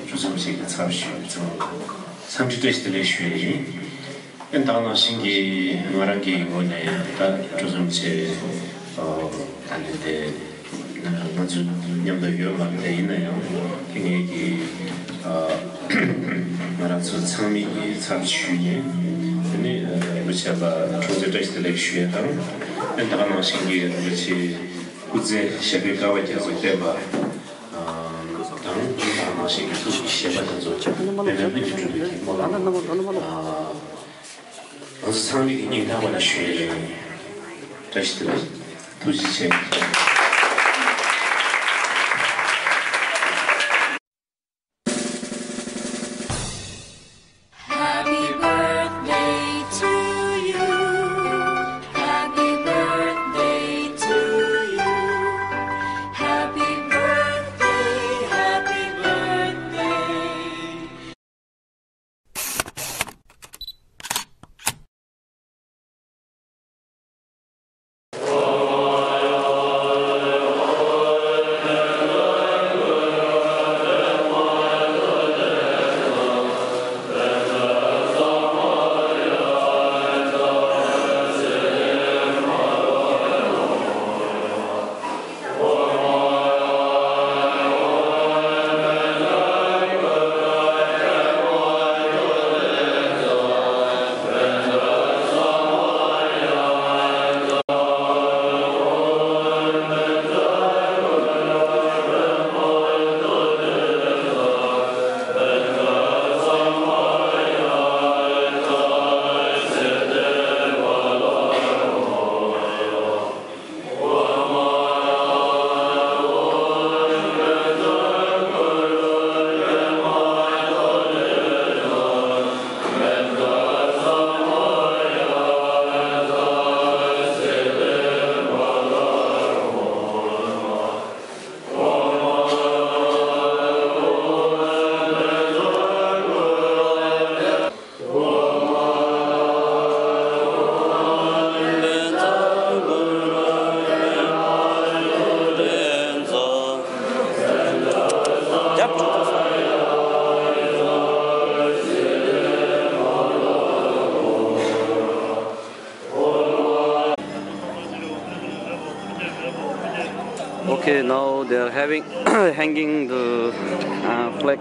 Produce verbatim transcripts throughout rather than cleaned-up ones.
གྲོས་ཚོགས་ཞིག་གི་ཚབ་ཞུས་ཚང་མ་འཚམས་འདྲི་བཀྲ་ཤིས་བདེ་ལེགས་ཞུ་ཡས་ཡིན། ཨེ་ད་ག་ནང་བཞིན་གྱི་ང་རང་གི་ངོས་ནས་ད་གྲོས་ཚོགས་ཆེ་ད་ནི་དེ་ང་ཚོ་མཉམ་དུ་ཡོད་མ་རེད། དེ་ཡིན་ན་ཡང་དེ་ངེད་ཀྱི་ང་རང་ཚོ་ཚང་མའི་གི་ཚབ་ཞུས་ནས་དེ་ནི་རིན་པོ་ཆེ་ལ་འཁྲུངས་ཚེས་བཀྲ་ཤིས་བདེ་ལེགས་ཞུ་ཡས་དང་། ཨེ་ད་ག་ནང་བཞིན་གྱི་རིན་པོ་ཆེ་སྐུ་ཚེ་ཞབས་པད་དཀའ་བ་རྒྱ་མཚོ་བརྟན་པ། དང་ནང་བཞིན་གྱི་ཐུགས་ཀྱི་བཞེད་པ་དེ་ཚོ་དཔེ་མེད་པ་ཉིད་སྒྲུབ་པའི་གི་སྨོན་ལམ། ང་ཚོ་ཚང་མས་ཀྱི་སྙིང་ཐག་པ་ནས་ཞུ་ཡས་ཡིན། བཀྲ་ཤིས་བདེ་ལེགས། ཐུགས་རྗེ་ཆེ། Happy birthday to you. Happy birthday to you. Happy birthday, happy birthday. Okay, now they are having hanging the uh, flag.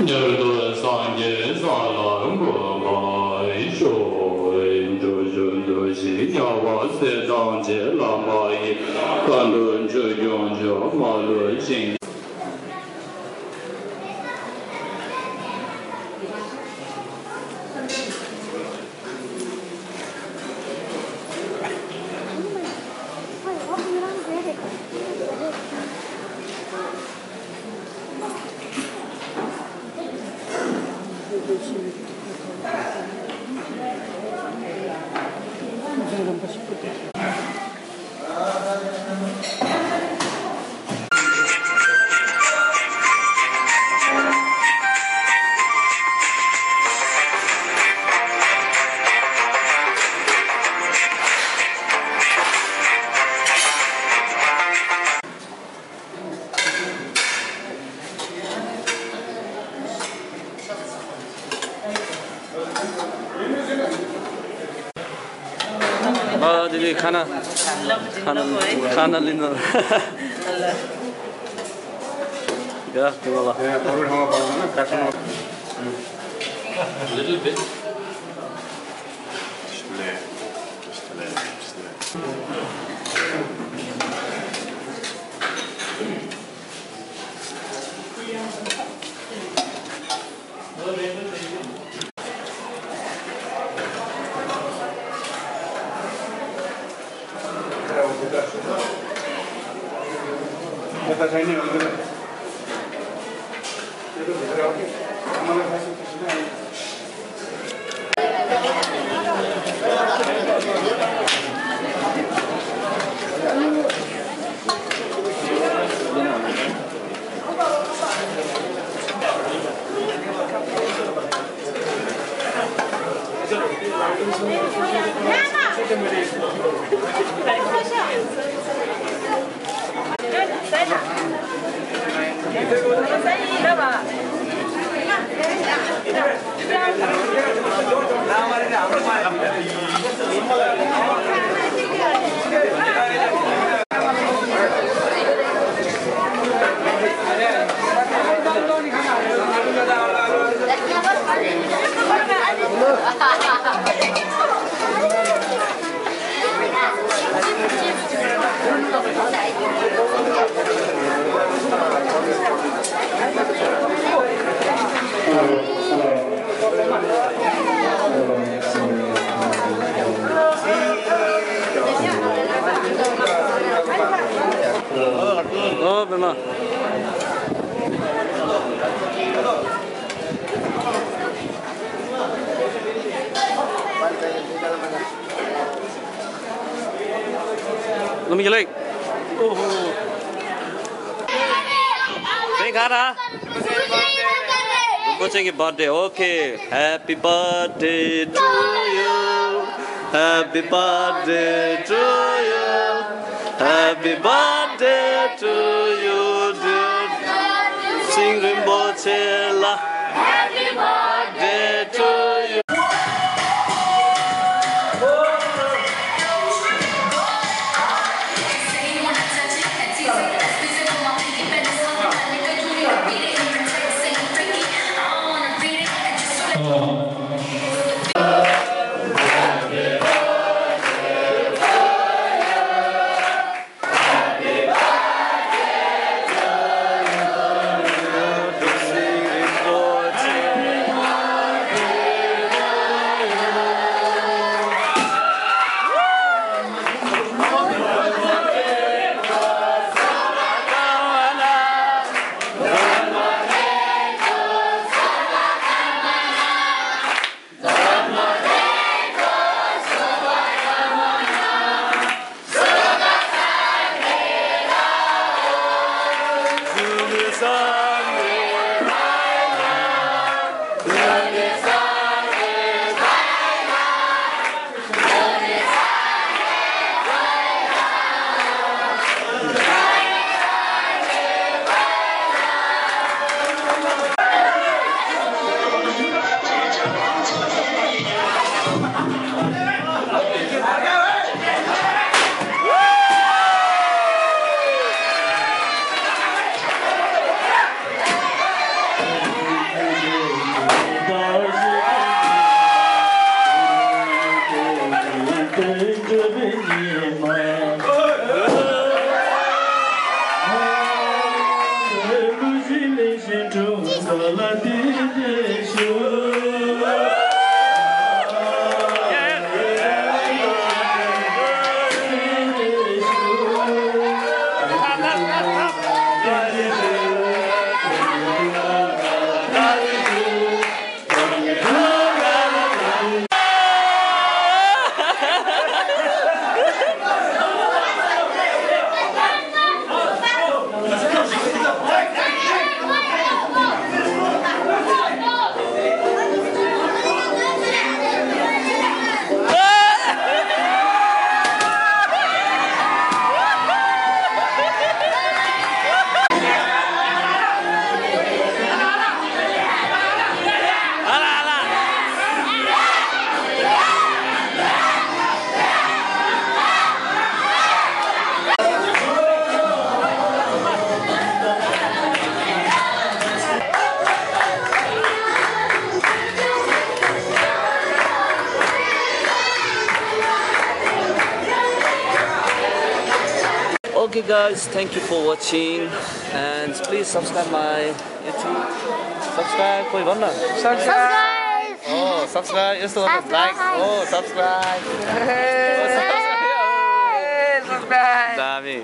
མྱུར་དུ་སངས་རྒྱས་ས་ལ་འགོད་པར་ཤོག། འགྲོ་རྒྱུ་འདུ་ཤེས་ཉེ་བར་ཟད་དང་བཅས། བླ་མ་ཡི་བཀའ་དྲིན་ཆོས་སྐྱོང་མཆོག་མ་ལུས་ཤིང་། ཨ་དེ་དེ་ཁ་ན། ཁ་ན། ཁ་ན་ལི་ན། ཡ་དེ་ལ། Little bit. Just a little, just a little, just a little. ཨོ་བེ་མ། ལོ་མི་ག་ལེགས། ཨོ་ཧོ། དེ་ག་ར། རིན་པོ་ཆེ་གི་བར་ཌེ། ཨོ་ཁེ། Happy birthday to you. Happy birthday to you. Happy birthday to you, dear. ཤིང་རིན་པོ་ཆེ་ལ། Happy birthday to you. Okay, guys, thank you for watching and please subscribe my YouTube. Subscribe, कोही भन्न? Subscribe. Oh, subscribe. यस्तो गर्नु, like. Oh, subscribe. Subscribe. दामी.